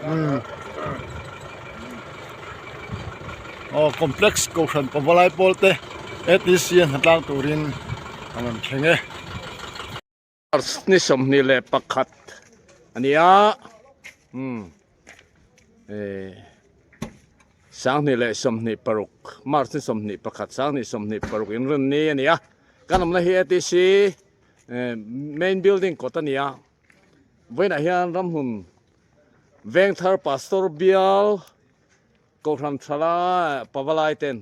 Umm aw complex kohhran pavalai pawl te atc a hnatlang turin an rawn thleng e. Ni 21 a ni a umm eh 2026 March ni 21 2026 inrinni a ni a kan awmna hi atc eh main building kawt a ni a vawiinah hian ramhmun Vengthar Pastor bial Kohhran thala Pavalai ten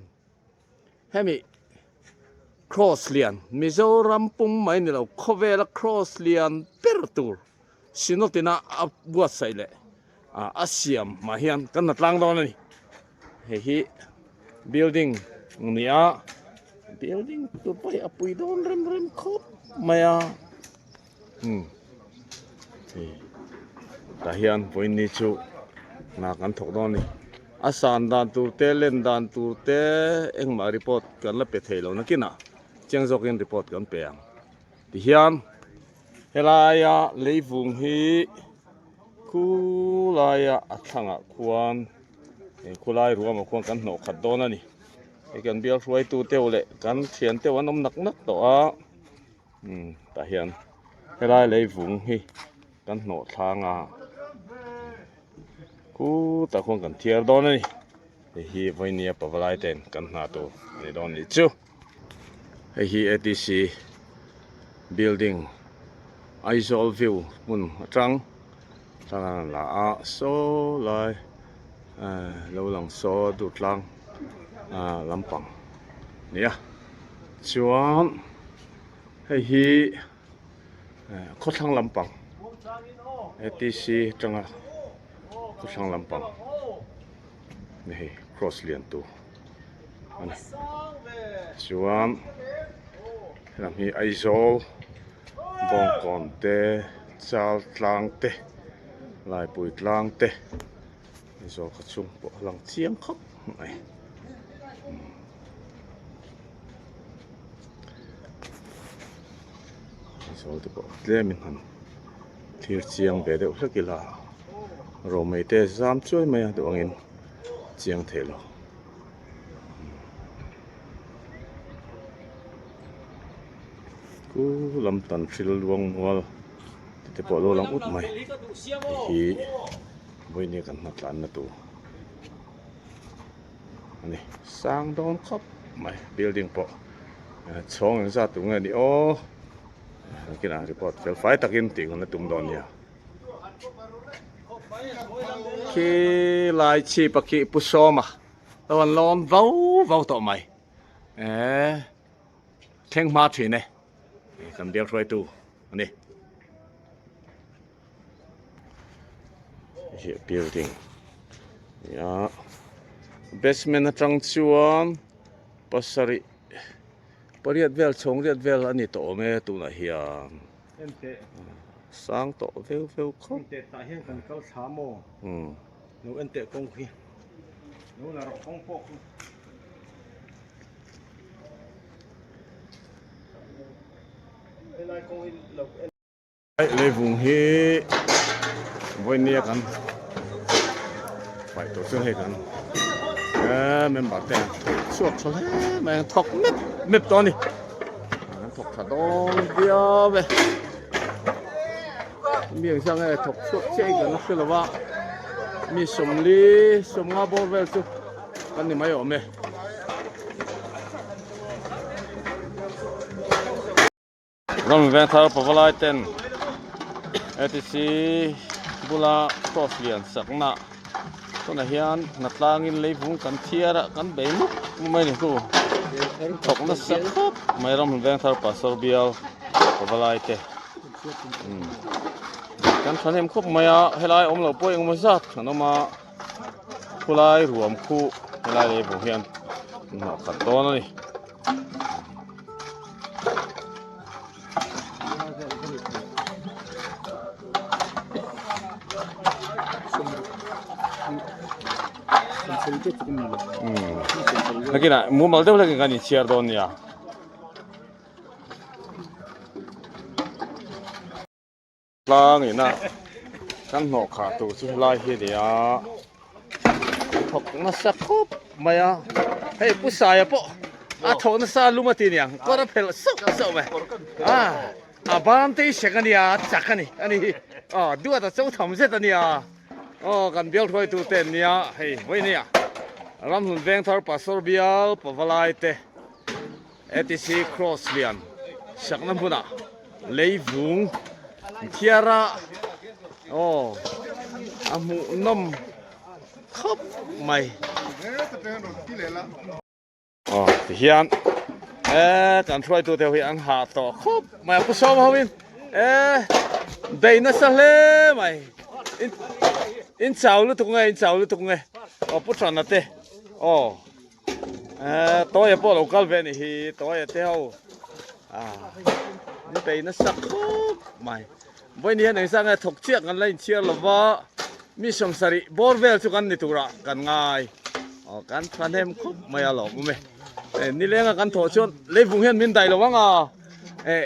hemi Cross lian Mizoram pum mai ni lo khawvela Cross lian ber tur Synod ina a buatsaih leh a siam mah hian kan la tlang dawn a ni. Hei hi building a ni a, building tur pawh hi a pui dawn rem rem khawp mai a. Umm hei tah hian vawiin ni chu hna kan thawk dawn a ni a san dan tur te len dan tur te engmah report kan la pe thei lo nakinah chiang zawkin report kan pe ang tihian helaia leivung hi khulaia a thlangah khuan hei khulai ruamah khuan kan hnawh khat dawn a ni hei kan bial hruaitu te leh kan thian te an awm nak nak tawh a. Umm tah hian helai leivung hi kan hnawh thlang a khutah khuan kan thiar dawn a ni hei hi vawinia pavalai ten kan hna tur a ni dawn anih chu hei hi atc building Aizawl view hmun atang thla an la a saw lai ah lo lang saw Durtlang ah lampang a ni a. Chuan hei hi khawthlang lampang atc atanga khawthlang lampang ni hei cross lian tur a ni chuan helam hi Aizawl Bawngkawn te Chal tlang te Laipui tlang te Aizawl khaw chhung pawh a lang chiang khawp mai. Aizawl te pawh tlemin han thlir chiang ve deuh hlek ila romei te zam chuai mai a duh angin chiang thei lo. Ku lam tan hril luang mual te pawh a lo lang ut mai hei hi. Vawinia kan hma tlanna tur a ni sang dawn khawp mai building pawh chhawng eng zat tur nge ni aw nakinah report fel fai takin tih hun a tum dawn nia khi lai chhip a khi pu sawma lo an lawm vau vau tawh mai eh thleng hma thin e kan biak hruaitu a ni. Building a basement atang chuan pasarih pariat vel chhawng riat vel a ni tawh awm e tunah hian sang tawh veu veu khawp umm. Leivung hi vawinia kan paih tawh chuan hei kan member te an chhuak tha hle mai an thawk mep mep tawh a ni an thawk tha dawn viau e mi ang chiang nge thawk chhuak chiah in kan hre lo va mi sawmli sawmnga bawr vel chu kan ni mai awm e. Ram Vengthar Pavalai ten ATC bula cross lian sakna tunah hian hnatlangin leivung kan thiar a kan bei mup mai a ni chu thawk nasa khawp mai Ram Vengthar Pastor bial Pavalai te kan thahnem khawp mai a helai awm loh pawh engemaw zat an awm a khulai ruam khu helai leivung hian hnawh khat dawn a ni. Nakinah mumal deuh hlekin kan inchhiar dawn nia. Tlang ina. Kan hnawh khah tur chu helai hi a ni a, thawk nasa khawp mai a, hei Pu Saia pawh a thawk nasa lum a ti niang kawr a phelh sauh sauh mai a, a ban te hi sek a nia a chak a ni a ni hi aw duat a cho tham zet a nia aw kan bial hruaitu te an nia hei vawinia Ramhlun Vengthar Pastor bial Pavalai te. Atc Cross lian sakna hmunah leivung thiara aw a hmuhnawm khawp mai. Aw tihian e kan hruaitu te hi an hah tawh khawp mai a pu sawm ho in e bei nasa hle mai in in chau lutuk nge in chau lutuk nge aw pu Tana te aw. Eh, tawia pawh lo kal ve ni hi, tawia te ho. Ah, ni bei nasa khawp mai. Vawiin hian engzah nge thawk chiah kan la inchhiar lova, mi sawmsarih bawr vel chu kan ni turah kan ngai. Aw, kan thahnem khawp mai a lawm awm e. Eh, nilenga kan thawh chuan leivung hian min daih lo ang a. Eh,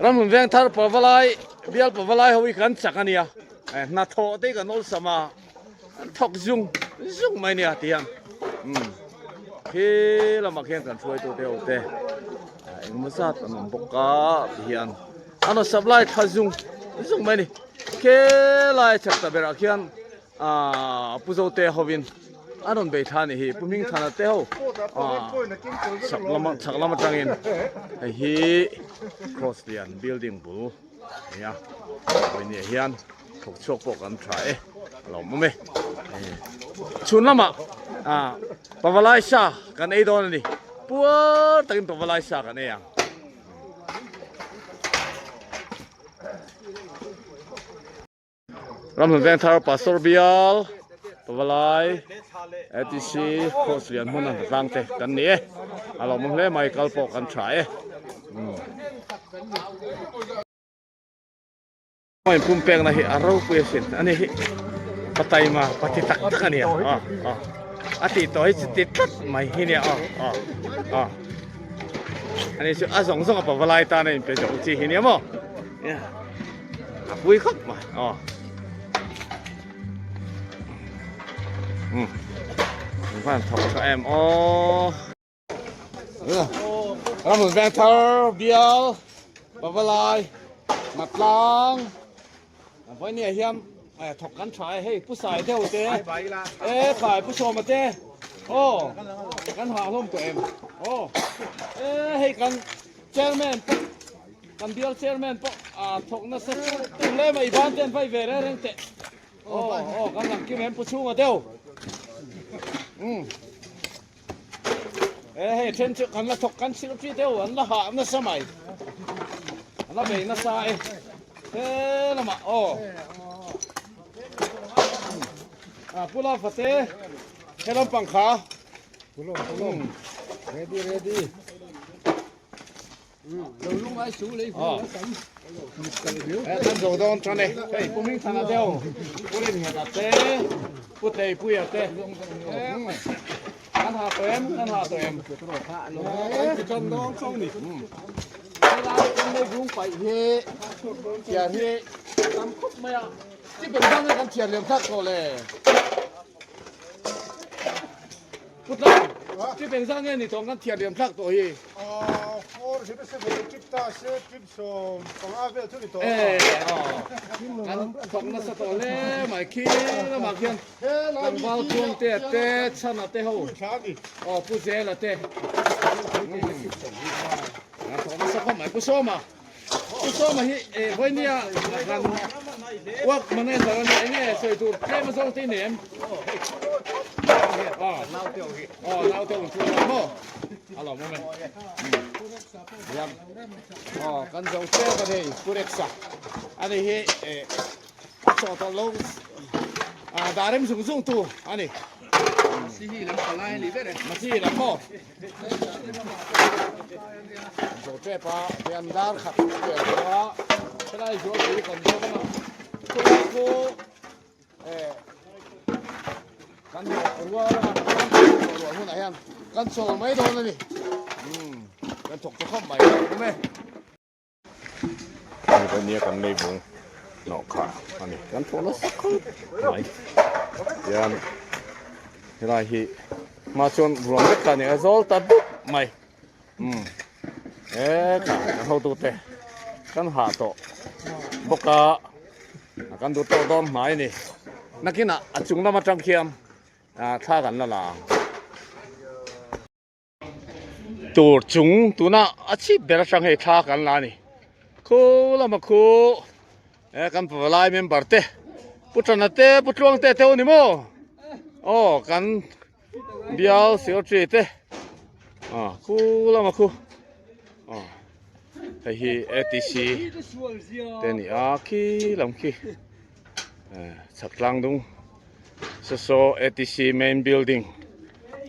ramhlun veng thar pavalai, bial pavalai ho hi kan chak a nia. Eh, hnathawh te hi kan awlsam a. An thawk zung zung mai nia ti hian umm khi lamah khian kan hruaitu te ho te engemaw zat an awm bawk a ti hian an rawn supply tha zung zung mai a ni khelai chak ta berah khian ahh pu zote hovin an rawn bei thla a nih hi pu hmingthana te ho ahh chhak lama chhak lam atangin hei hi cross lian building bul a ni a vawiin hian. Thawk chhuak pawh kan tha e, a lo awm e. Chhun lamah Pavalai sa kan ei dawn a ni. Puar takin Pavalai sa kan ei ang. Ramhlun Vengthar Pastor Bial Pavalai ATC Cross Lian hmun a tlang te kan ni e. A lo awm hle mai kal pawh kan tha e. Heng pumpekna hi a ropui asin a ni hi pataima pati tak tak a nia aw aw a tih tawh hi chu ti tlat mai hi nia aw aw aw ani chu a zawng zawng a pavalai tan a inpe zawk chi hi nia maw a pui khawp mai aw um van thawk tha em aw. Ramhlun Vengthar bial Pavalai Matlang Vawinia hian thawk kan tha e hei Pu Sai deuh te e khai Pu Sawma te aw kan hah hlawm tawh em aw e hei kan chairman pawh kan bial chairman pawh a thawk nasa tu hle mai ban te an vai ve reng reng teh aw aw kan lang kim em Pu Chhunga deuh um. E hei then chu kan la thawk kan sil chi deuh an la hah nasa mai an la bei nasa e he lamah aw a pula fate he lampang kha pulom pulom ready ready Kan zo dawn tan e, hei Pu Hmingthana deuh, Pu Rinheta te, Pu Tleipuia te, kan ha tawh em, kan ha tawh em. Helai kan leivung paih hi thiar hi tam khawp mai a, chi beng dang nge kan thiar liam thlak tawh le. Pu Tlang, trip engzah nge ni tawng kan thiar liam thlak tawh hi? 407 trip ta se trip 15 vel chu ni tawh. Eh, kan thawk nasa tawh hle mai khi lamah khian tlangval Tluangtea te Chhana te ho aw Pu Zela te kan thawk nasa khawp mai Pu Sawma Pu Sawma hi eh vawinia kan work manager a nia enge sawi tur tlem a zawng te i nei em? Aw aw naute awm chu a maw a lawm awm e hian aw kan zo tep a ni Pu Rexa a ni hi eh a chawh tawh lo ah dah rem zung zung tu a ni. Masihi lam palai a ni ber e. Masihi lam maw? Zo tep a hian dar khat vel tawh a helai zual pui kan zawk a chulai chu eh kan rual a kan rual hunah hian kan chawl mai dawn a ni umm kan thawk tha khawp mai awm e. Nia kan lei vung. Hnawh khah a ni. Kan thawh nasa khawp mai. Tihian helai hi hma chuan ruang vek ta a ni a zawl ta dup mai. Umm he kan hotute kan hah tawh bawk a kan duh tawh dawn hnai a ni. Nakinah a chung lam atang khian thla kan la la ang. Tur chung tuna a chhip ber atang hei thla kan la a ni. Khu lama khu e kan pavalai member te Pu Tana te Pu Tluang te te u ni maw? Aw kan bial secretary te ah khu lama khu ah hei hi ATC te a ni a khi lam khi chhak tlang dung. Saw ATC main building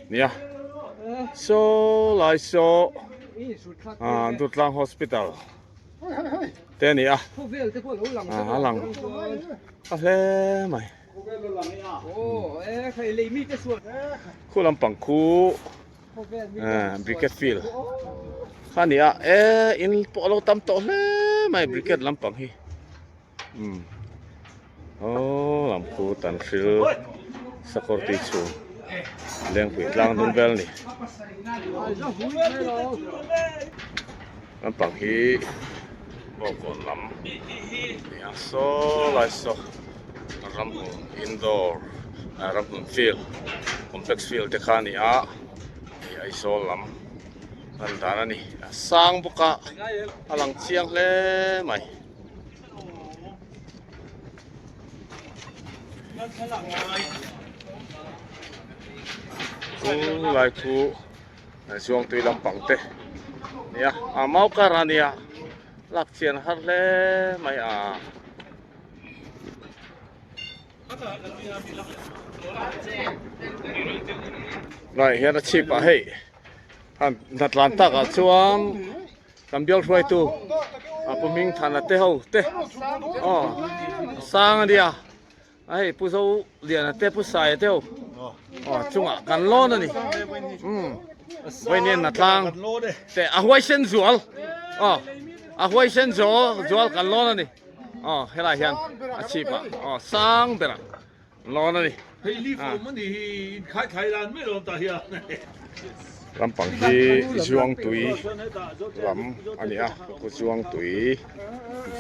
nia saw lai saw ah Dutlang hospital te a ni a ah a lang a hle mai khu lampang khu ah briquette field kha a ni a e in pawh a lo tam tawh hle mai briquette lampang hi. Umm aw lam khu tan hril sakawr tui chhung lengpui tlang dung vel a ni lampang hi bawngkawn lam nia saw lai saw ramhmun indoor ah ramhmun field complex field te kha a ni a hei Aizawl lam lan dan a ni a sang bawk a a lang chiang hle mai. Chu lai chu Zuangtui lampang te nia a mau kar a nia lak chian har hle mai a. Lai hian a chhip ah hei hnatlan takah chuan. Kan bial hruaitu a Pu Hmingthana te ho te aw a sang a nia a hei Pu Zoliana te Pu Saia te ho aw chungah kan lawn a ni umm vawiin a tlang te a huaisen zual aw a huaisen zual kan lawn a ni aw helai hian a chhip ah aw sang berah. Lawn a ni. Hei leaf awm a ni hi inkhai thlai lan mai lawm tah hian. Lampang hi Zuangtui lam a ni a, ka khaw Zuangtui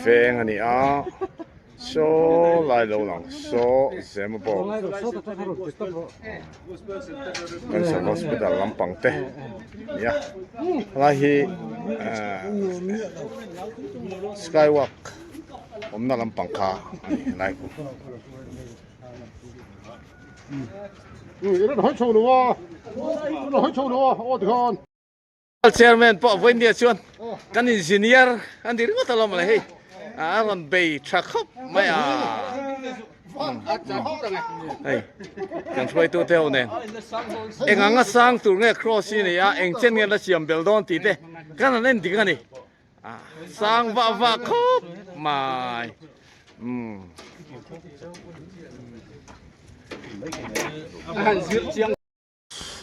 veng a ni a, saw lai lo lang saw Zemabawk Cancer Hospital lampang te a ni a, helai hi Skywalk awmna lampang kha a ni helai khu. Chairman pawh vawinia chuan kan engineer a ni ringawt alawm le hei a rawn bei tha khawp mai a hei kan hruaitu te ho nen eng anga sang tur nge cross hi a ni a eng chen nge la siam bel dawn tih te kan han en dik a ni. Sang vah vah khawp mai. Umm.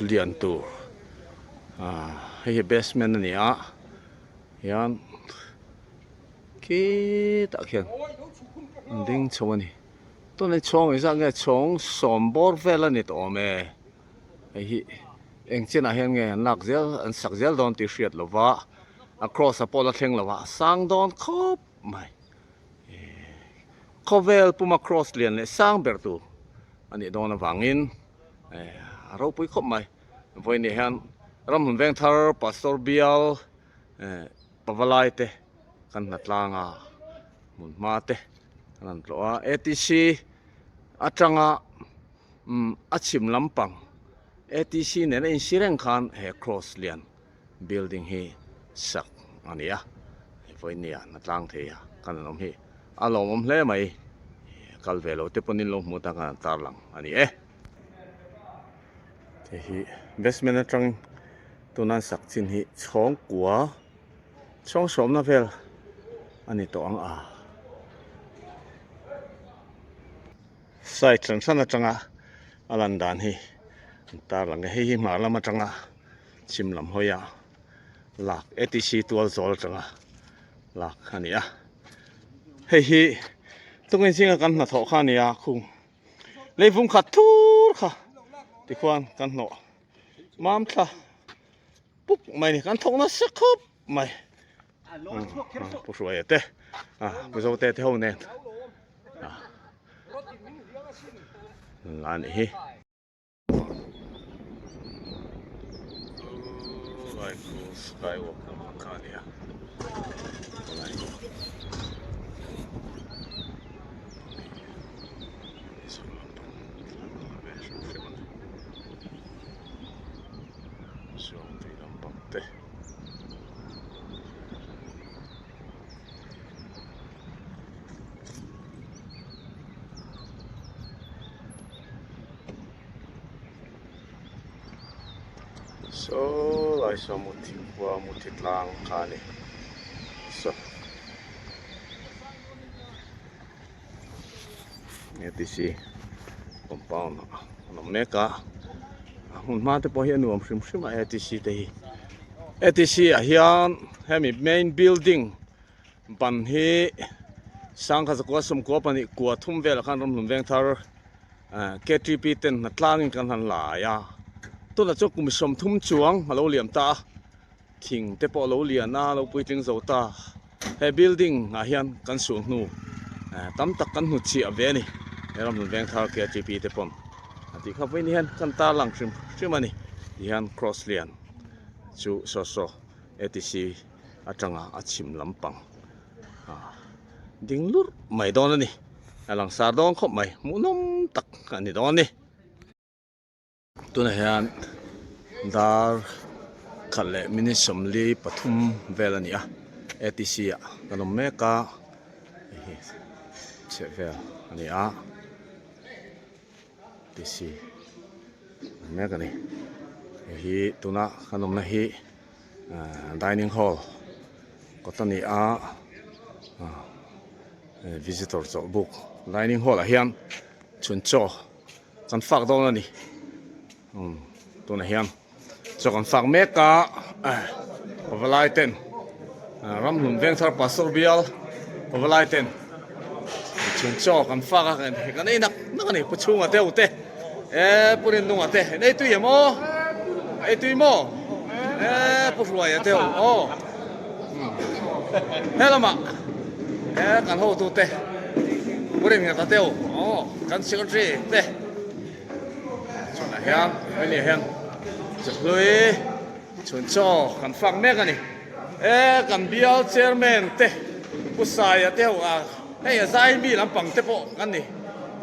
Lian tur. Ah hei hi basement a ni a. Hian khitah khian an ding chho a ni. Tunah chhawng engzat nge chhawng sawm bawr vel a ni tawh awm e. Hei hi eng chinah hian nge an lak zel an sak zel dawn tih hriat lo va a cross a pawh la thleng lo va a sang dawn khawp mai khawvel puma cross lian leh sang ber tur a nih dawn avangin a ropui khawp mai vawiin hian ramhlun veng thar pastor bial pavalai te kan hna tlang a hmun hma te kan han tlawh a atc atanga. Umm a chhim lampang ATC nen a insi reng khan he cross lian building hi sak a ni a, hei vawinia na tlang thei a kan an awm hi a lawmawm hle mai, kal ve lo te pawn in lo hmu ta khan an tarlang a ni e. Hei hi basement atang tuna an sak chin hi chhawngkua chhawng sawmna vel a ni tawh ang a. Side hran hran atanga a lan dan hi an tarlang a hei hi hmar lam atanga chhim lam hawi a lak atc tual zawl atanga lak a ni a hei hi. Tungin zinga kan hnathawh kha a ni a khung leivung khat thur kha tikhuan kan hnawh mam thla puk mai a ni kan thawk nasa khawp mai Pu Hruaia te Pu Zote te ho nen la a nih hi. Skywalk lamah kha a ni a Saw lai saw muthi khua muthi tlang kha a ni saw atc compound ah an awm mek a a hmun hma te pawh hi a nuam hrim hrim a atc te hi atc ah hian hemi main building ban hi sangha zakua sawmkua pahnih kua thum velah khan ramhlun veng thar. Ktp ten hna tlangin kan han lai a, tunah chuan kum 30 chuang a lo liam ta a, thing te pawh a lo lian a, a lo puitling zo ta, he building ah hian kan suh hnu tam tak kan hnu chhiah ve a ni, he ramhlun veng thar ktp te pawn a tih kha vawiin hian kan tarlang hrim hrim a ni, tihian cross lian chu saw saw atc atanga a chhim lampang. Ding lurh mai dawn a ni. A langsar dawn khawp mai. Hmuhnawm tak a ni dawn a ni. Tunah hian dar khat leh minute 43 vel a ni a. ATC ah kan awm mek a. Hei hi chheh vel a ni a. ATC awm mek a ni. Hei hi tuna kan awmna hi. Dining hall kawt a ni a visitor chawlh buk dining hall ah hian chhun chaw kan fak dawn a ni tunah hian chaw kan fak mek a pavalai ten ramhlun vengthar pastor bial pavalai ten chhun chaw kan fak a kan ei nak nak a ni pu chhunga te ute. E pu Rinlunga te en ei tui em aw ei tui maw e pu Hruaia te aw he lamah e kan hotu te pu Rinngata te aw kan secretary te chhunah hian hemi hian chahlui chhun chaw kan fak mek a ni e kan bial chairman te pu Saia te ho a hei a zai mi lampang te pawh kan ni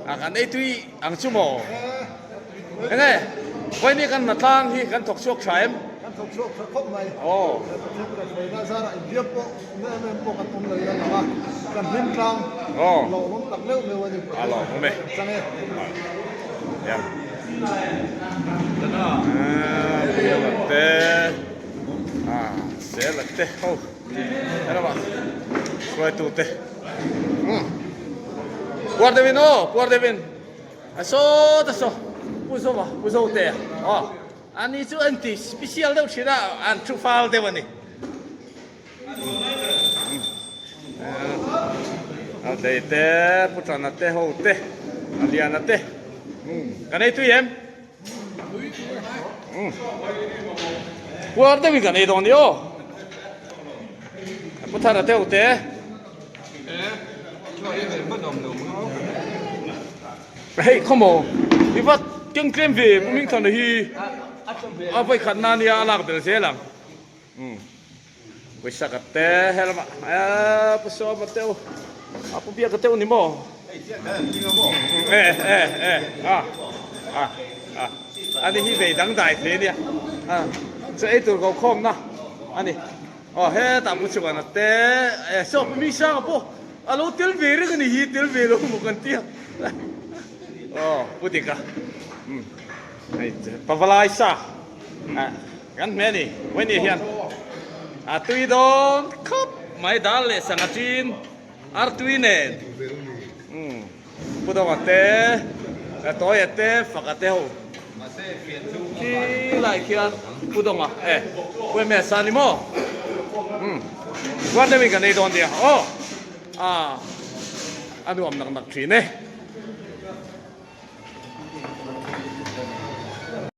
a kan ei tui. Ang chu maw? Enge vawiin kan hna tlang hi kan thawk chhuak tha em? Kan thawk chhuak tha khawp mai. Aw. Pathian ka hruaina zarah inbiak pawh na em em pawh kan awm lo ila lang a, kan hlim tlang lawmawm tak meuh meuh a ni. A lawmawm e. Kan chang e. Hian. Biala te, Sela te ho helamah hruaitu te. Puar deuhin aw, puar deuhin. A saw ta saw. Pu Zova, Pu Zote a. Aw, ani chu an ti special deuh thin a, an thu fal deuh a ni. A hlei te, Pu Tana te ho te, a Liana te. Kan ei tui em? Puar deuhin kan ei dawn ni aw. Pu Thara te ho te. Hei khawmaw i va keng tlem ve Pu Hmingthana hi a vawi khat na nia a lak bel zel ang. Pawisa ka te helamah eh Pu Sawma te u a Pu Biaka te u ni maw? Eh eh eh a a a ani hi vei dangdai hle nia a chu ei tur ko khawmna ani aw hetah Pu Chhuana te eh saw Pu Hmingsanga pawh a lo tel ve reng ani hi tel ve lo maw kan tia aw Pu Dika hei Pavalai sa ah. Kan hmeh a ni, Vawiin hian a tui dawn khawp mai dal leh sangha chin ar tui nen Pu Dawng te, Tawia te, Faka te ho khi lai khian Pu Dawnga e Pu Ms a ni maw Guard deuhin kan ei dawn nia aw. A nuam nak nak thin e.